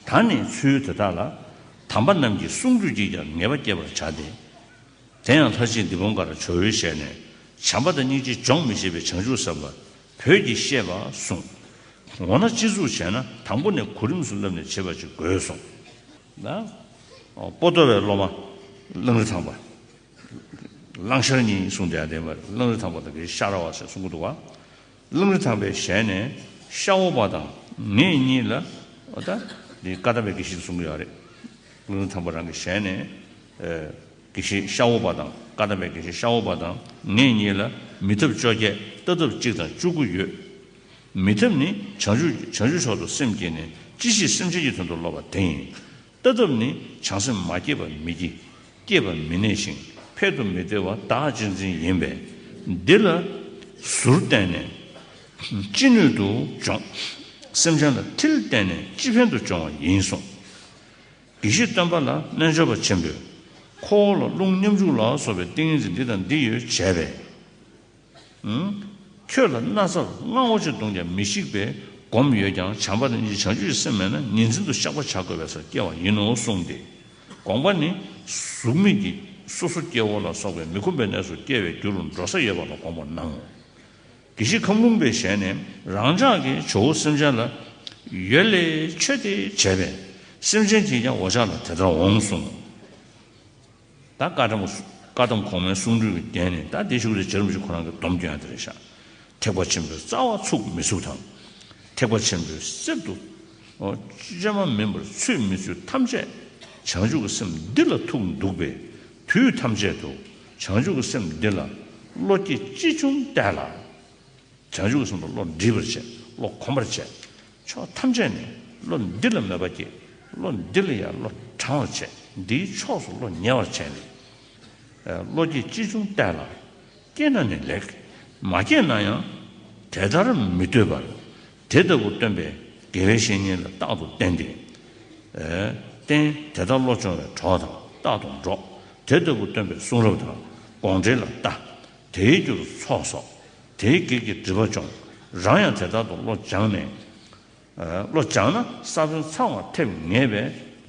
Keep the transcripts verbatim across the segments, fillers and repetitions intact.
ད་ནི་ཚུལ་དེ་དག་ལ། དམ་པ་རྣམས་ཀྱི་གསུང་སྒྲོས་ཀྱིས་ཀྱང་ངེས་པ་སྐྱེད་པར་བྱ་སྟེ། དེ་ཡང་ལྷར་བཅས་འདི་བུམ་དཀར་ཇོ་བོའི་ཞལ་ནས། བྱམས་པ་དང་སྙིང་རྗེ་འཇོག་མི་ཤེས་པའི་བྱང་ཆུབ་སེམས་ལ་བོད་ཀྱིས་བཤད་པ་གསུངས། འོ་ན་སྤྱི་གཙུག་བྱས་ན་དང་པོ་ནས་གོ་རིམ་སུ་བསླབ་ནས་བྱེད་པ་ཅིག་དགོས་གསུངས། ན། པོ་ཏོ་བའི་སློབ་མ་གླང་རི་ཐང་པ། གླང་ཤར་གཉིས་གསུངས་བསྡད་ཡ་དེ་མ་རེད། གླང་རི་ཐང་པ་དང་གི་ཤ་ར་བ་ཟེར་གསུང་གི་འདུག་བ། གླང་རི་ཐང་པའི་ཞལ་ནས་ཤ་འོ་པ་དང་ངེད་གཉིས་ལ། འོ་ད་འདི་བཀའ་གདམས་པའི་དགེ་བཤེས་གསུང་གི་ཡོད་རེད། གླང་རི་ཐང་པ་རང་གི་ཞལ་ནས། ཨེ། དགེ་བཤེས་ཤ་འོ་པ་དང་། བཀའ་གདམས་པའི་དགེ་བཤེས་ཤ་འོ་པ་དང་ངེད་གཉིས་ལ་མི་ཐབས་བཅོ་བརྒྱད་ལྟ་ཐབས་གཅིག་དང་བཅུ་དགུ་ཡོད། མི་ཐབས་ནི་བྱང་ཆུབ་བྱང་ཆུབ་མཆོག་ཏུ་སེམས་བསྐྱེད་ནས་ཅི་ཞིག་སེམས་ཅན་གྱི་དོན་དུ་སློབ་པ་དེ་ཡིན། ལྟ་ཐབས་ནི་བྱང་སེམས་མ་སྐྱེས་པ་མི་སྐྱེ། སྐྱེས་པ་མི་གནས་ཤིང་འཕེལ་དུ་མི་བདེ་བ་བདག་གཅེས་འཛིན་ཡིན་པས། འདི་ལ་ཟུར་བསྟན་ནས་ཅི་ནུས་དུ་སྦྱོང་། སེམས་ཅན་ལ་མཐིལ་བསྟན་ནས་ཅི་ཕན་དུ་སྦྱོང་བ་ཡིན་གསུངས། དགེ་བཤེས་སྟོན་པ་ལ་རྣལ་འབྱོར་པ་ཆེན་པོས་ཁོ་བོ་ལ་རླུང་སྙོམས་འཇུག་ལ་སོགས་པའི་ཏིང་ངེ་འཛིན་འདི་དང་འདི་ཡོད་བྱས་པས། ཁྱོད་ལ་སྣ་ཚར་མངར་མོ་ཅིག་བཏུངས་ཀྱང་མི་ཤིགས་པས་སྒོམ་ཡོད་ཀྱང་བྱམས་པ་དང་སྙིང་རྗེ་བྱང་ཆུབ་ཀྱི་སེམས་མེད་ན་ཉིན་མཚན་དུ་བཤགས་པ་བྱ་དགོས་པའི་སར་སྐྱེ་བ་ཡིན་ནོ་གསུངས་ཏེ། དགོངས་པ་ནི་གཟུགས་མེད་ཀྱི་སོ་སོ་སྐྱེ་བོ་ལ་སོགས་པའི་མི་ཁོམ་པའི་གནས་སུ་སྐྱེ་བའི་རྒྱུ་རུ་འགྲོ་ས་ཡོད་པ་ལ་དགོངས་པ་གནང་ངོ་། དགེ་བཤེས་ཁམས་ལུང་པའི་ཞལ་ནས་རང་ཅག་གི་ཇོ་བོ་སེམས་ཅན་ལ་ཡོད་ལས་ཆོད་དེ་བྱས་པས་སེམས་ཅན་གྱིས་ཀྱང་འོ་ཅག་ལ་དེ་ལྟར་འོང་གསུངས། ད་བཀའ་གདམས་བཀའ་གདམས་གོང་མའི་གསུང་སྒྲོས་ཀྱི་རྒྱན་ནི་ད་དེ་ཞུགས་ཏེ་རྗེ་རིན་པོ་ཆེ་ཁོ་རང་གི་སྡོམ་སྐྱོན་ཡང་དེ་རེད་ཤག་ཐེག་པ་ཆེན་པོའི་རྩ་བ་ཚུགས་མི་ཚུགས་དང་། ཐེག་པ་ཆེན་པོའི་གསེབ་ཏུ་ཅང་མ་མིན་པར་ཚུད་མི་ཚུད་ཐམས་ཅད་བྱང་ཆུབ་ཀྱི་སེམས་འདི་ལ་ཐུག་འདུག་པས། དུས་ཐམས་ཅད་དུ་བྱང་ཆུབ་ཀྱི་སེམས་འདི་ལ་བློ་སྐྱེད་ཅི་བྱུང་བལྟས་ལ། བྱང་ཆུབ་ཀྱི་སེམས་ལ་བློ་འདྲིས་པར་བྱེད། བློ་གོམས་པར་བྱེད། ཕྱོགས་ཐམས་ཅད་ནས་བློ་འདི་ལ་མོས་པ་སྐྱེད། བློ་འདི་ལ་ཡང་བློ་དྲང་བར་བྱེད། འདིའི་ཕྱོགས་སུ་བློ་ཉེ་བར་བྱས་ནས། བློ་སྐྱེད་ཅི་བྱུང་བལྟས་ལ། སྐྱེས་ན་ནི་ལེགས། མ་སྐྱེས་ན་ཡང་དེ་ལྟར་མི་ལྟོས་པར། དེ་ལྟ་བུ་སྟོན་པའི་དགེ་བའི་བཤེས་གཉེན་ལ་རྟག་ཏུ་བསྟེན་ཏེ། བསྟེན། དེ་ལྟར་བློ་སྦྱོང་བའི་གྲོགས་དང་རྟག་ཏུ་འགྲོགས། དེ་ལྟ་བུ་སྟོན་པའི་གསུང་རབ་དང་དགོངས་འགྲེལ་ལ་ལྟ། དེའི་རྒྱུར་ཚོགས་གསོག་དེའི་གེགས་ཀྱི་སྒྲིབ་པ་སྦྱོང་། རང་ཡང་དེ་ལྟར་དུ་བློ་སྦྱངས་ནས། བློ་སྦྱངས་ན་ས་བོན་ཚང་བར་ཐེབས་ངེས་པས་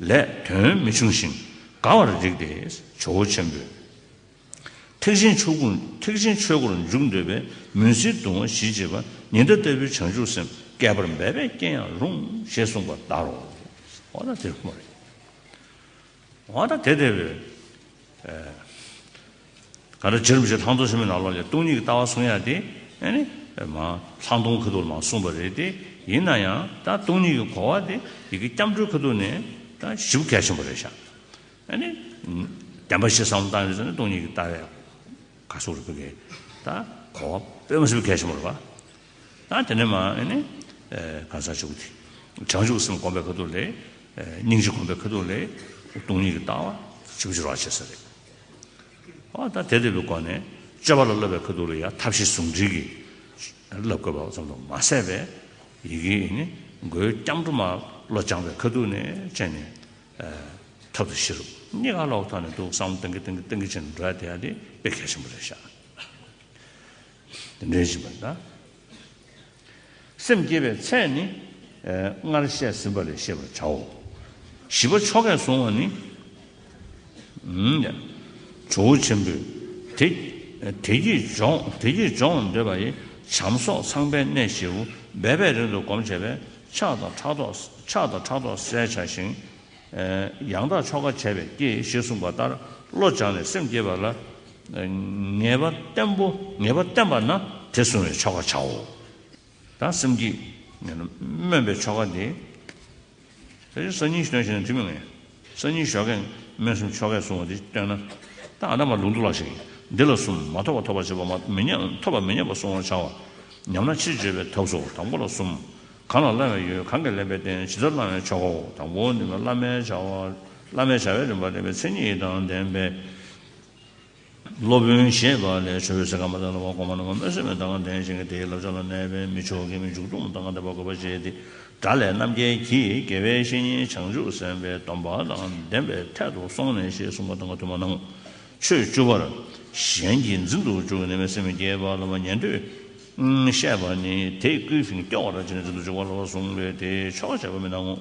ལས་དོན་མི་འབྱུང་ཞིང་དགའ་བར་རིགས་ཏེ། ཇོ་བོ་ཆེན་པོས། ཐེག་ཆེན་ཆོས་སྐུ། ཐེག་ཆེན་ཆོས་སྐུར་འཇུག་འདོད་པས་མུན་སེལ་གདུང་བ་ཞི་བྱེད་པ། ཉི་ཟླ་ལྟ་བུའི་བྱང་ཆུབ་སེམས། བསྐལ་པར་འབད་པས་སྐྱེ་ཡང་རུང་། ཞེས་གསུངས་པ་ལྟར་རོ། འོ་ན་དེ་རུ་མ་རེད། འོ་ད་དེ་དེ་བས། ག་རེ་རྗེ་རིན་པོ་ཆེ་ལྷག་མཐོང་ཆེན་མོའི་ནང་ལོགས་ལ་སྟོང་ཉིད་ཀྱི་ལྟ་བ་གསུང་ཡ་དེ་ཨ་ནི་མ་ལྷག་མཐོང་ཁ་ཐུག་ལ་མ་གསུངས་པ་རེད་དེ། ཡིན་ན་ཡང་ད་སྟོང་ཉིད་ཀྱི་གོ་བ་དེ་ཡི་གེ་སྐྱབས་འགྲོའི་ཁ་ཐུག་ནས་ད་ཞིབ་གལ་ཆེན་པོ་རེད་ཤག་ཨ་ནི་བདེན་པ་བཞི་བསམ་བློ་བཏང་ཡོད་ཙང་ནི་སྟོང་ཉིད་ཀྱི་ལྟ་བའི་ག་སོགས་རེད་པ་གི་ད་གོ་བ་དཔེ་མ་སྲིད་པའི་གལ་ཆེན་པོ་རེད་པ། ད་དེ་ནས་མ་ཨ་ནི་གང་ཟག་ཆུ་བོ་དེ་བྱང་ཆུབ་སེམས་སྒོམ་པའི་ཁ་ཐུག་ལས། སྙིང་རྗེ་སྒོམ་པའི་ཁ་ཐུག་ལས་སྟོང་ཉིད་ཀྱི་ལྟ་བ་ཞིབ་ཞིབ་ར་བྱེད་ས་རེད། ཨ་ད་དེ་དེ་བའི་སྒོ་ནས་སྤྱོད་པ་ལ་བསླབ་པའི་ཁ་ཐུག་ལ་ཡང་ཐབས་ཤེས་ཟུང་འབྲེལ་གྱིས་བསླབ་དགོས་པ་ཙམ་དུ་མ་ཟད་པས་ཡི་གེ་ནི་མགོའི་སྐྱབས་འགྲོ་མ་བློ་སྦྱངས་པའི་ཁ་ཐུག་ནས་བྱས་ནས་ཐབས་དང་ཤེས་རབ་གཉིས་ཀ་ལོག་ཐོག་ནས་འདུག་བསམ་བློ་གཏང་གི་གཏང་གི་གཏང་གི་བྱས་ནས་འགྲོ་ཡ་དེ་ཡ་དེ་དཔེ་གལ་ཆེན་པོ་རེད་ཤག་དེ་འདྲའི་བྱེད་པ་ད། སེམས་བསྐྱེད་པའི་ཚད་ནི། སྔར་བཤད་ཟིན་པ་ལས་ཤེས་པར་བྱའོ། བཞི་པ་ཆོ་གས་བཟུང་བ་ནི། ཇོ་བོ་ཆེན་པོས། དེ་དེ་གྱིས་སྦྱོང་དེ་གྱིས་སྦྱོང་འདོད་པ་ཡི། བྱམས་སོགས་ཚངས་པའི་གནས་བཞི་པོ། འབད་པས་རིང་དུ་གོམས་བྱས་པས། ཕྱག་དང་ཕྲག་དོག་ཕྱག་དང་ཕྲག་དོག་བསལ་བྱ་ཞིང་། ཡང་དག་ཆོ་ག་བྱས་པས་སྐྱེ། ཞེས་གསུངས་པ་ལྟར་བློ་སྦྱངས་ནས་སེམས་བསྐྱེད་པ་ལ། ངེས་པ་བརྟན་པོ་ངེས་པ་བརྟན་པ་ན་དེ་བཟུང་བའི་ཆོ་ག་བྱའོ། ད་སེམས་བསྐྱེད་སྨོན་པའི་ཆོ་ག་འདི། ད་སང་ཉིན་སྟོན་བྱས་ན་འགྲིག་མི་ངེས། སང་ཉིན་ཞོགས་ཀས་སྨོན་གསུམ་ཆོ་གས་བཟུང་བ་འདི་སྟོན་ན། ད་ཨ་ད་མ་ལུང་དུ་ལ་ཞིག་འདི་ལ་གསུམ། མ་ཐོབ་པ་ཐོབ་པར་བྱེད་པ། མ་མི་ཉམས་ཐོབ་པ་མི་ཉམས་པར་བསྲུང་བར་བྱ་བ། ཉམས་ན་ཕྱིར་བརྗོད་པའི་ཐབས་སོ། དང་པོ་ལ་གསུམ། གང་ལ་བླང་བའི་ཡུལ། གང་གིས་ལེན་པའི་རྟེན། ཇི་ལྟར་བླང་བའི་ཆོ་གའོ། དང་པོ་ནི་བླ་མའི་བྱ་བ། བླ་མའི་བྱ་བའི་རིམ་པ་བསྟན་པའི་མཚན་ཉིད་དང་ལྡན་པའི་སློབ་དཔོན་ཞེས་པ་ལས་ཆོས་པའི་སེམས་ཁམས་མ་དང་ལ་བ་གོང་མ་ནང་མ་སྨོན་སེམས་མེད་དང་ལྡན་ཞིང་དེའི་བསླབ་བྱ་ལ་གནས་པས་མི་ཆོག་གི་མི་འཇུག་ལྡོག་དང་ལྡན་པ་དགོས་པ་བྱས་ཏེ། དགྲ་ལས་རྣམ་རྒྱལ་གྱིས་དགེ་བའི་བཤེས་གཉེན་བྱང་ཆུབ་སེམས་དཔའི་སྡོམ་པ་དང་ལྡན་པའི་ཐད་དུ་སོང་ནས་ཞེས་གསུངས་པ་དང་དུ་མ་ནང་། ཆོས་བཅུ་པར་གཞན་གྱིས་འཛིན་དུ་འཇུག་ནུས་པའི་སེམས་བསྐྱེད་པ་ལ་བ་ཉན་ཐོས་བཤད་པ་ནི་དེས་བསྐུལ་ཞིང་སྐྱོ་བར་བྱས་ནས་འཛིན་དུ་འཇུག་པ་ལ་བ་བཟུང་བས་དེའི་ཆོ་ག་བྱས་པ་མི་སྣང་ངོ་།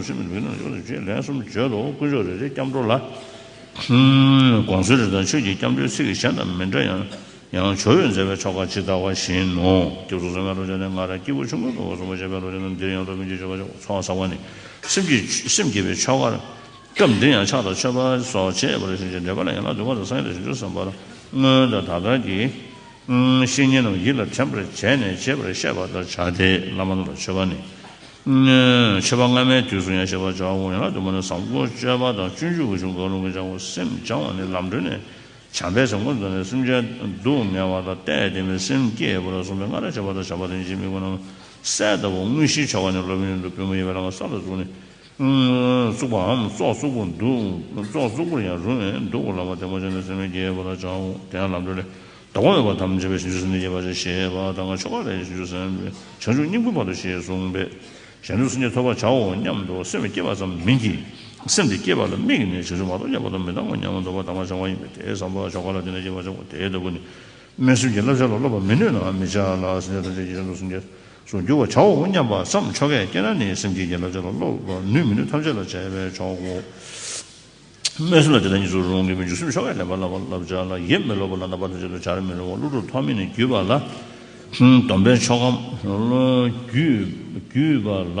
ལུགས་སེམས་མི་འདུག་ན་ཡོད་དོ་ཅེས་ལན་གསུམ་བརྗོད་དོ། དཀོན་མཆོག་རེ་རེའི་སྐྱབས་འགྲོ་ལ། དགོངས་གསོལ་རེ་དང་ཆོས་ཀྱི་སྐྱབས་འགྲོའི་ཚིག་གཞན་དང་མི་འདྲ་ཡང་། ཡང་ཇོ་བོས་མཛད་པའི་ཆོ་ག་ཇི་ལྟ་བ་བཞིན་ནོ། སྐྱབས་སུ་སོང་བའི་བློ་ཅན་ནི་ང་རང་སྐྱེས་བུ་ཆུང་ཀུན་གྱི་སྐུ་གསུམ་པོ་བྱས་པའི་བློ་ཅན་ནི་འདིར་ཡང་སློབ་དཔོན་གྱི་སྤྱོད་པ་ཚོགས་བསགས་པ་ནི། སེམས་ཀྱི་སེམས་བསྐྱེད་པའི་ཆོ་གར། སྐབས་འདིར་ཡང་ཕྱག་དང་མཆོད་པ་སོགས་བྱས་པར་ཞུ་ཞིང་། འགྲེལ་པ་ལ་ཡང་ན་འདུལ་བ་དང་སངས་རྒྱས་དང་བྱང་ཆུབ་སེམས་དཔའ་ལ་སྔོན་དང་ད་ལྟར་གྱི་བཤེས་གཉེན་རྣམས་ཡིད་ལ་དྲན་པར་བྱས་ནས་བྱེད་པར་བཤད་པ་ལྟར་བྱ་སྟེ། བླ་མ་རྣམས་ལ་མཆོད་པ་ནི། མཆོད་པ་སྔ་མའི་དུས་སུ་ཡང་བཤད་པར་བྱའོ། ཡང་ན་འདུལ་བ་ནི་བཟང་པོ་སྤྱོད་པ་དང་སྤྱོད་འཇུག་གི་གཞུང་གང་རུང་གིས་བྱའོ། སེམས་སྦྱང་བ་ནི་ལམ་འགྲོ་ནས། བྱམས་པའི་སེམས་ཀུན་བསྡུས་ནས་སེམས་ཅན་སྡུག་བསྔལ་བ་དང་གཏད་དེ་མིན་སེམས་བསྐྱེད་པ་ལ་གསུངས་པས། སྔར་བྱས་པ་དང་བྱ་བ་དང་ཡིད་ཆེས་དམིགས་པ་རྣམས་གསལ་ལྟ་བུ་དངོས་གཞིའི་ཆོ་ག་ནི་སློབ་དཔོན་ཡོན་ཏན་པུས་མོ་ཡིས་པའི་ལམ་ལ་གསར་དུ་བཙུགས་ནས་བཙུགས་པའམ་སྲོག་བཙུགས་པར་འདུག་སྲོག་བཙུགས་པར་ཡང་རུང་བས་འདུག་བླ་མ་ཐེག་པ་ཆེན་པོའི་སེམས་ལ་བསྐྱེད་པ་ལ་བྱའོ། དེ་ཡང་ལམ་འགྲོ་ལས། ལྡོག་པ་མེད་པར་དམ་བཅས་པའི་བྱང་ཆུབ་སེམས་ནི་བསྐྱེད་པར་བྱ་ཞེས་པ་དང་། ཆོ་ག་ལས་བྱང་ཆུབ་སེམས་བྱང་ཆུབ་སྙིང་པོའི་བར་དུ་ཞེས་གསུངས་པས། བྱང་ཆུབ་སེམས་བསྐྱེད་ཐོབ་པར་བྱའོ་སྙམ་དུ་སེམས་བསྐྱེད་པ་ཙམ་མིན་གྱི། སེམས་དེ་བསྐྱེད་པ་ལ་དམིགས་ནས་བྱང་ཆུབ་མ་གཏོགས་ཡང་མ་གཏོགས་མི་གཏང་ངོ་སྙམ་འདོད་པ་དང་བ་བྱང་བ་ཡིན་པས། དེའི་བསམ་པ་ཆོ་ག་ལ་བརྟེན་ནས་བསྐྱེད་པར་བྱའོ། དེ་ལྟ་བུ་ནི། མི་སེམས་ཀྱི་བསླབ་བྱ་ལ་སློབ་པར་མི་ནུས་ན་མི་བྱ་ལ། སེམས་ཅན་ཐམས་ཅད་ཀྱི་བྱང་ཆུབ་སེམས་བསྐྱེད་སུ་འགྱུར་བར་བྱའོ་སྙམ་པ་བསམ། ཆོ་གས་བསྐྱེད་ན་ནི་སེམས་བསྐྱེད་ཀྱི་བསླབ་བྱ་ལ་སློབ་པར་ནུས་མི་ནུས་ཐམས་ཅད་ལ་བྱས་པས་ཆོག་གོ། སྨོན་སེམས་ལ་དེ་དག་གཉིས་སུ་རུང་གི་མི་འཇུག་སེམས་ཆོ་གས་ལེན་པར་བསླབ་པ་བསླབ་བྱ་ལ་ཡིད་མི་སློབ་པ་ལ་རྣམ་པ་ཐམས་ཅད་དུ་བྱར་མི་རུང་བ། བློ་གྲོས་ཐོགས་མེད་ནས་བརྒྱུད་པ་ལ། སྡོམ་པའི་ཆོ་ག་བརྒྱུད་བརྒྱུད་པ་ལ།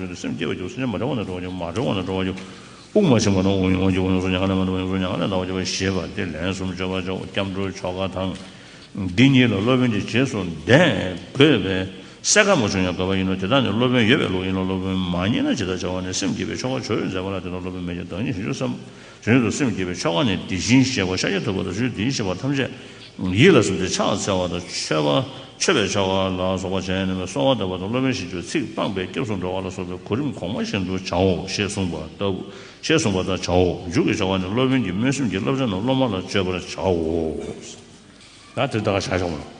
བརྩོན་ཏེ་སེམས་བསྐྱེད་པར་འགྱུར། སེམས་ཅན་མ་བསྒྲལ་བ་ན་བསྒྲལ་བར་འགྱུར། མ་བསྒྲལ་བ་ན་བསྒྲལ་བར་འགྱུར། དབུགས་མ་ཕྱིན་པ་ན་དབུགས་ཡོང་བར་འགྱུར། དབུགས་ཡོངས་སུ་མྱ་ངན་ལས་མ་འདའ་བར་འགྱུར། དབུགས་མྱ་ངན་ལས་འདའ་བར་འགྱུར་བ་ཞེས་པ་སྟེ་ལན་གསུམ་བརྗོད་པར་བྱའོ། སྐྱབས་འགྲོའི་ཆོ་ག་དང་། འདི་གཉིས་ལ་སློབ་དཔོན་གྱི་རྗེས་སུ་འདེད་དགོས་པས་གསལ་ཁ་མ་བྱུང་ཡང་དགོས་པ་ཡིན་ནོ། དེ་དག་ནི་སློབ་དཔོན་ཡོད་པའི་ལུགས་ཡིན་ནོ། སློབ་དཔོན་མ་རྙེད་ན་ཇི་ལྟར་བྱ་བ་ནས། སེམས་བསྐྱེད་པའི་ཆོ་ག་ཇོ་བོས་མཛད་པ་ལ་བརྟེན་ནས་སློབ་དཔོན་མེད་ཀྱང་བདག་ཉིད་བྱང་ཆུབ་སེམས་བྱང་ཆུབ་ཏུ་སེམས་བསྐྱེད་པའི་ཆོ་ག་ནི་དེ་བཞིན་གཤེགས་པ་ཤཱཀྱ་ཐུབ་པ་དང་བྱང་ཆུབ་དེ་བཞིན་གཤེགས་པ་ཐམས་ཅད་ཡིད་ལ་ཟུངས་ཏེ་ཕྱག་འཚལ་བ་དང་མཆོད་པ་མཆོད་པའི་ཆོ་ག་ལ་སོགས་པ་བྱས་ནས་གསོལ་བ་འདེབས་པ་དང་སློབ་དཔོན་ཞེས་བརྗོད། ཚིག་སྤངས་པས་སྐྱབས་སུ་འགྲོ་བ་ལ་སོགས་པའི་གོ་རིམ་གོང་མ་བཞིན་དུ་བྱའོ་ཞེས་གསུངས་པ་ལྟ་བུ། ཞེས་གསུངས་པ་ལྟར་བྱའོ། མཇུག་གི་ཆོ་ག་ནི་སློབ་དཔོན་གྱི་སྨོན་སེམས་ཀྱི་བསླབ་བྱ་རྣམས་སློབ་མ་ལ་བརྗོད་པར་བྱའོ། ད་དེ་ལྟ་བ་བཞག་བཞག་མ་ལ།